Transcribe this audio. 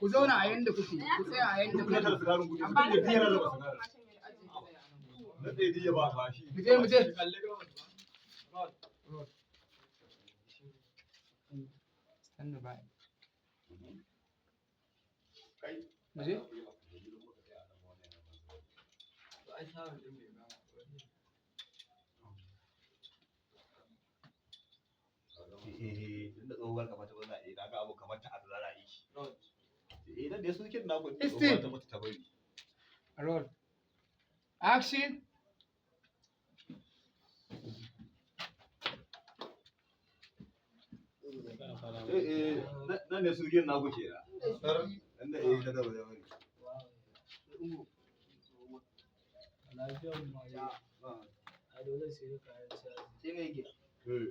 Ku zauna a yanda kuke, ku tsaya a yanda Duk na tara kuke. Sigarin kuɗi, mutum da biyar raba sigarin. Na ɗaya diya ba ba shi. Mu je, mu je. Roll. Stand by. Kai. Mu je. Ai sound din bai gama ba. Eh, tunda tsohuwar kamar ta banza, eh, na ga abu kamar ta azara yi. Roll. Eh, nan da sukin na ku Isti. tsohuwa ta mutu ta bari. Roll. Action. Eh, eh, nan ne sukin na ku kenan. Nan da eh ta da bari. Lafiyan ma dai. A dole sai da kayan caji. Eh.